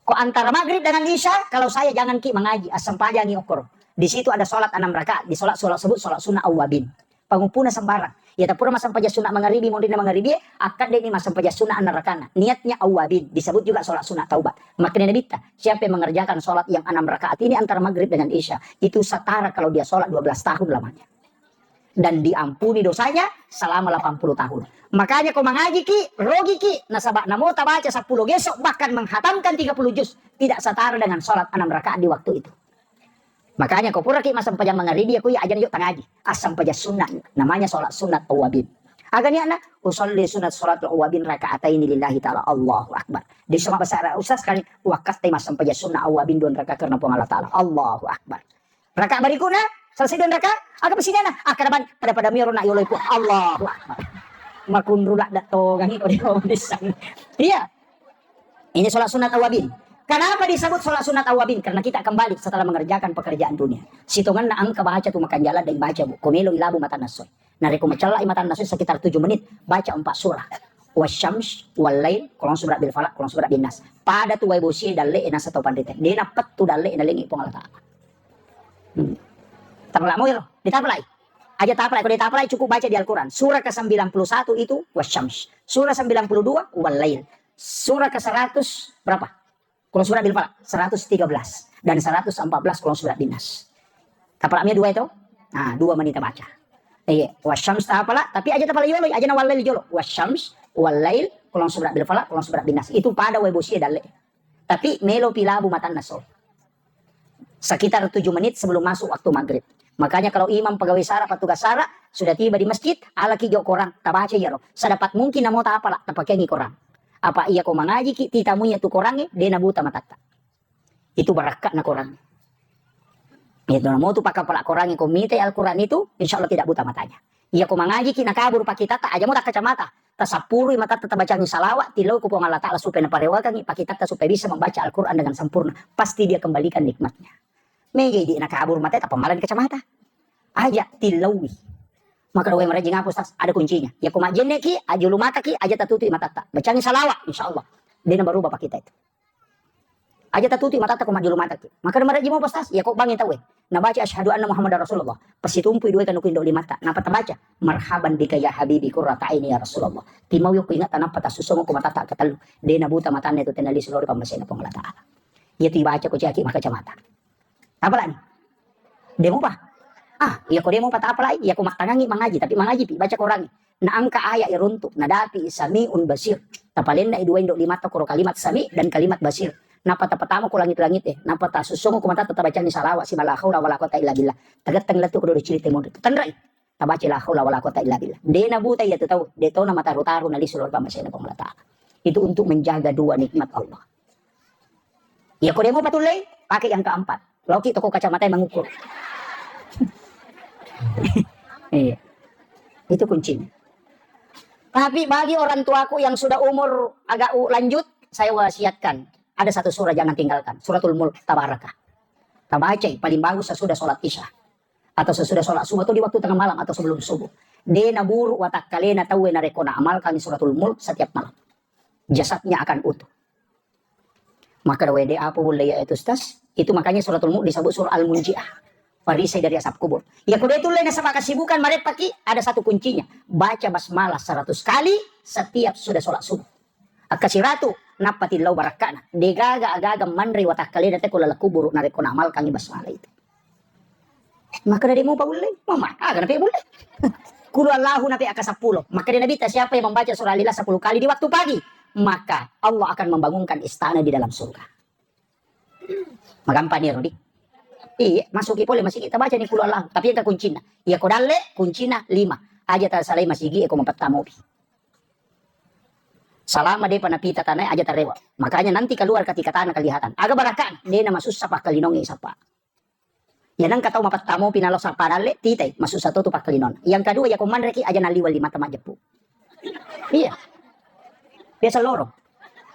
Ko antara maghrib dengan Isya, kalau saya jangan ki mengaji, assempajangi okkoro. Di situ ada sholat enam rakaat, di sholat, sholat subuh, sholat sunnah awwabin. Panguppuna sembarang. Iya tapura massempajang sunna mangaribi, monrinna mangaribi, akkaddeni massempajang sunna enam rakaat. Niatnya awwabin, disebut juga sholat sunat taubat. Makanya Nabitta, siapa yang mengerjakan sholat yang enam rakaat ini antara maghrib dengan isya, itu setara kalau dia sholat dua belas tahun lamanya. Dan diampuni dosanya selama delapan puluh tahun. Makanya ko mangaji ki, rogi ki, nasaba namo tabaca sepuluh gesok, bahkan menghatamkan tiga puluh juz, tidak setara dengan sholat enam rakaat di waktu itu. Makanya ko puraki massempajang mangaribi, iya ko iya ajana jo tangaji. Assempajang sunnah, namanya sholat sunat awwabin. Aga niatna? Usolli sunat sholat awwabin rakaataini lillahi ta'ala. Allahu Akbar. Di semua bahasa Arab, Ustaz, sekali waktu massempajang sunnah awwabin dua rakaat karena Puang Allah Ta'ala. Allahu Akbar. Rakaat berikutnya, selesai dua rakaat, aga pesinianna? Akkeda bani, pada-pada miro nak yoloi Puang. Allahu Akbar. Makunru ladda togangi ko di. Iya. Ini sholat sunat awabin. Kenapa disebut sholat sunat awabin? Karena kita kembali setelah mengerjakan pekerjaan dunia. Sitonganna engka baca tu makanjala dan baca bu. Komelo ilabu mata nasoi. Narekko macellai mata nasoi sekitar tujuh menit, baca empat surah. Wasyams, wallail, kulon subra bil falak, kulon subra bin nas. Pada tu wai bosie dalle e nasa tau panrita. Dena pettu dalle e nalengi Puang Allah Ta'ala. Hmm. Tapalak moiro, ditapalai. Aja tapalai, kalau ditapalai cukup baca di Al-Quran. Surah ke sembilan puluh satu itu wasyams. Surah sembilan puluh dua wallail. Surah ke seratus berapa? Kalau surah Bil Falaq, seratus tiga belas. Dan seratus empat belas kalau surah Bin Nas. Tapalak mia dua itu? Nah, dua menit baca. Iya, wasyams tapalak, tapi aja tapalak yolo, aja na wallail jolo. Wasyams, wallail, kalau surah Bil Falaq, kalau surah Bin Nas. Itu pada wai bosie dalle. Tapi melo pilabu matanna so. Sekitar tujuh menit sebelum masuk waktu maghrib. Makanya kalau imam pegawai sara, petugas sara, sudah tiba di masjid, alaki jo korang, tabaca iyaro. Sedapat mungkin namo tapalak, tapakeangi korang. Apa iya ko mangajiki, titamui tu korangnge, de nabuta matatta. Itu barakka'na korang. Itu namo tu pakkapalak korangnge ko mitai Al-Quran itu, insya Allah tidak buta matanya. Iya ko mangajiki nakabur pakitatta, aja mo takkacamata. Tasappurui matatta, tabacangi salawat, tillau ko Puang Allah Ta'ala supaya naparewakangi pakitatta supaya bisa membaca Al-Quran dengan sempurna. Pasti dia kembalikan nikmatnya. Mega idi nakabur mata, tapammalani kacamata. Aja tillaui. Maka doa merajing apa Ustaz? Ada kuncinya. Ya ko majjenneki, ajulu mataki, aja tatutui matatta. Bacangi salawat, insya Allah. Dia berubah pakita itu. Aja tatutui matatta ko majjulu mataki. Maka marejji mo Ustaz, ya ko bangi tauwe. Nabaca asyhadu anna Muhammadar Rasulullah. Pasitumpui dua kanu kindo limata. Napa tabaca? Marhaban bika ya habibi qurrata aini ya Rasulullah. Timau yo kuingat tanapa tasusung ko matatta katellu. De nabuta matanna itu tenali sulori pammasena Puang Allah Ta'ala. Iya tu ibaca ko caki maka camata. Apa lagi? Demo pa? Ah, iya ko demo pa tapalai, iya ko mattangangi mangaji, tapi mangaji pi, baca korangi. Na angka ayat iruntu, nadapi samiun basir. Tapalenna i dua indo limata koro kalimat sami dan kalimat basir. Nappa tapatama ko langit-langit e, nappa tasussongo ko matatta tabacangi salawat siba la haula wala quwata illa billah. Tagetteng lettu ko dodo cili temonri. Tenrai. Tabaca la haula wala quwata illa billah. De nabuta iya tu tau, de tona mataru-taru nalisu lao ri pammasena Puang Allah Ta'ala. Itu untuk menjaga dua nikmat Allah. Iya ko demo patullei, pakai yang keempat. Laoki toko kacamata yang mengukur. Iya. Itu kuncinya. Tapi bagi orang tuaku yang sudah umur agak u-, lanjut, saya wasiatkan, ada satu surah jangan tinggalkan, Suratul Mulk, Tabarakah. Tabacai paling bagus sesudah sholat Isya atau sesudah sholat subuh atau di waktu tengah malam atau sebelum subuh. De naburu watakkalena tauwe narekko naamalkangi Suratul Mulk setiap malam. Jasadnya akan utuh. Maka wede apa bulle ya itu, Ustaz? Itu makanya Suratul Mulk disebut surah Al-Munjiah. Perisai dari azab kubur. Ya, kudu itu lain sama kesibukan, marepaki, ada satu kuncinya. Baca basmalah seratus kali setiap sudah sholat subuh. Akkasiratu, nappa tillau barakkana. Degaga agaga manre watakkalena te ko laleng kuburu narekko naamalkangi basmalah itu. Maka dari mau paulle, mama, aga nape bulle. Kulu Allahu nape aka seppulo. Maka dia Nabi, siapa yang membaca surah Al-Ikhlas sepuluh kali di waktu pagi, maka Allah akan membangunkan istana di dalam surga. Magampang ni, Rudi. Iya, masuki pole masigi, kita baca ni kulu Allahu. Tapi yang kuncina. Iya ko dalle, kuncina lima. Aja ta salai masigi, eko mapettamopi. Salama depa napita tanai, aja tarewa. Makanya nanti keluar ketika tanah kelihatan. Aga barakkana, de namasussa pakkalinongi sapa. Ya, nengka tau mapettamopi nalo sappa dalle, titai, masussa to tu pakkalinonna. Yang kedua, ya ko manreki aja naliwa lima tama jeppu. Iya. Biasa loro.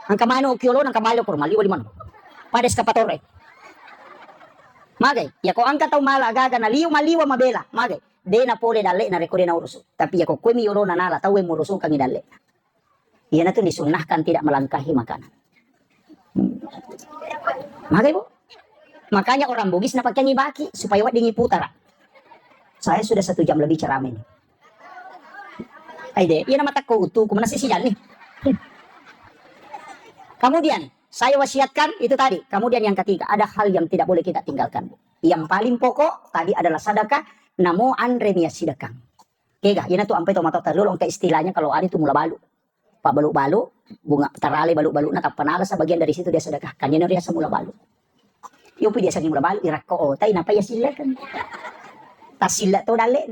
Engka mano kiolo, engka malo kurma, liwa lima. Pada eskapatore. Magai, ya ko engka tau mala gaga naliu maliwa mabela, magai. De na pole dalle na reko de na urusu. Tapi ya ko kue mi yolo na nala tau e murusukangi dalle. Iyanatu disunnahkan tidak melangkahi makanan. Magai, Bu. Makanya orang Bugis napakeangi baki supaya weddingi putara. Saya sudah satu jam lebih ceramah ini. Aide, iya nama takko utuku, mana sisi jani. Kemudian, saya wasiatkan itu tadi. Kemudian yang ketiga, ada hal yang tidak boleh kita tinggalkan, Bu. Yang paling pokok tadi adalah sedekah, namo anre mia sedekah. Kega, iyanatu ampai tomatoatta riolo engka istilahnya kalau ada itu mula balu. Pabbalu-balu, bunga tarale balu-baluna tappa nala sebagian dari situ dia sedekahkan. Iyanaro riaseng mula balu. Yopi dia sani mula balu, irakko otai, napa ya silakan. Tasilla to dalle.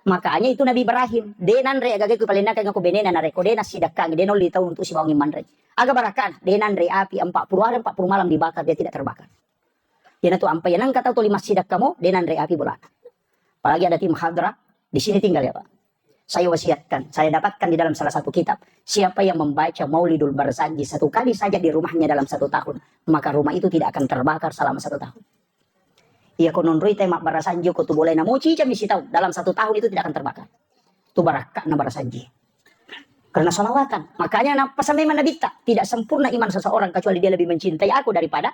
Makanya itu Nabi Ibrahim, de nanre agaga ku palenna kanga ku benena narekko de nasidakkangi, de nolli tau untuk sibawangi manre. Aga barakkana, de nanre api empat puluh hari empat puluh malam dibakar, dia tidak terbakar. Iyanatu ampai, nengka tau toli massidakka mo, de nanre api bolana. Apalagi ada tim hadrah, di sini tinggal ya, Pak. Saya wasiatkan, saya dapatkan di dalam salah satu kitab, siapa yang membaca Maulidul Barzanji satu kali saja di rumahnya dalam satu tahun, maka rumah itu tidak akan terbakar selama satu tahun. Iya ko nonroi te mabbarasanji ko tu bolai namo cica misi tau, dalam satu tahun itu tidak akan terbakar. Tu barakkana barasanji. Karena salawatan. Makanya na-, pesan memang Nabitta, tidak sempurna iman seseorang kecuali dia lebih mencintai aku daripada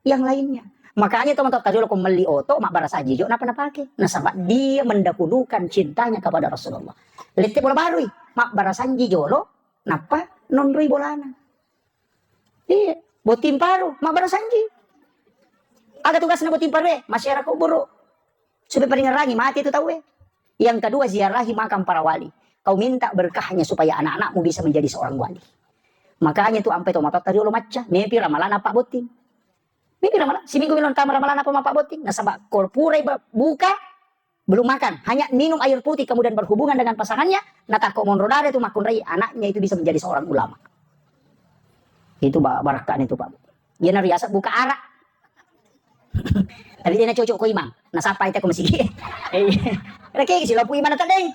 yang lainnya. Makanya teman-teman tadi ko melli oto, mabbarasanji jo, napa napake? Nasaba dia mendahulukan cintanya kepada Rasulullah. Lette bola barui, mabbarasanji jolo, napa nonroi bolana. Iya, botting paru, mabbarasanji. Aga tugasna botting paru e? Masyarakat kuburu. Supaya paringerangi mati itu tau e. Yang kedua, ziarahi makam para wali. Kau minta berkahnya supaya anak-anakmu bisa menjadi seorang wali. Makanya tu ampai tomatoatta riolo macca, mepi ramalana apa botting. Mepi ramalana, seminggu milon tama ramalana apa mapa botting. Nasaba ko purai ba-, buka, belum makan, hanya minum air putih kemudian berhubungan dengan pasangannya, natakko monro dare tu makkunrai anaknya itu bisa menjadi seorang ulama. Itu ba-, barakkana itu, Pak. Iyana riaseng buka arak. Tapi dia na cocok ko imang. Nasapa itu ko masigi. Reke si lopu imang tadi.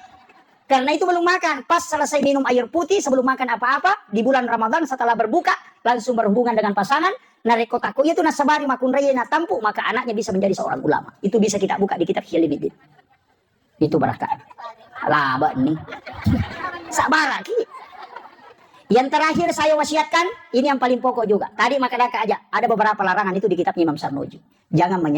Karena itu belum makan. Pas selesai minum air putih, sebelum makan apa-apa, di bulan Ramadan setelah berbuka, langsung berhubungan dengan pasangan. Narekko takko iya tu nasabari makkunrai natampu, maka anaknya bisa menjadi seorang ulama. Itu bisa kita buka di kitab Ihya Ulumuddin. Itu barakkana. Laba ni. Sabaraki. Yang terakhir saya wasiatkan, ini yang paling pokok juga. Tadi makkadaka aja, ada beberapa larangan itu di kitabnya Imam Sarnuji. Jangan menya-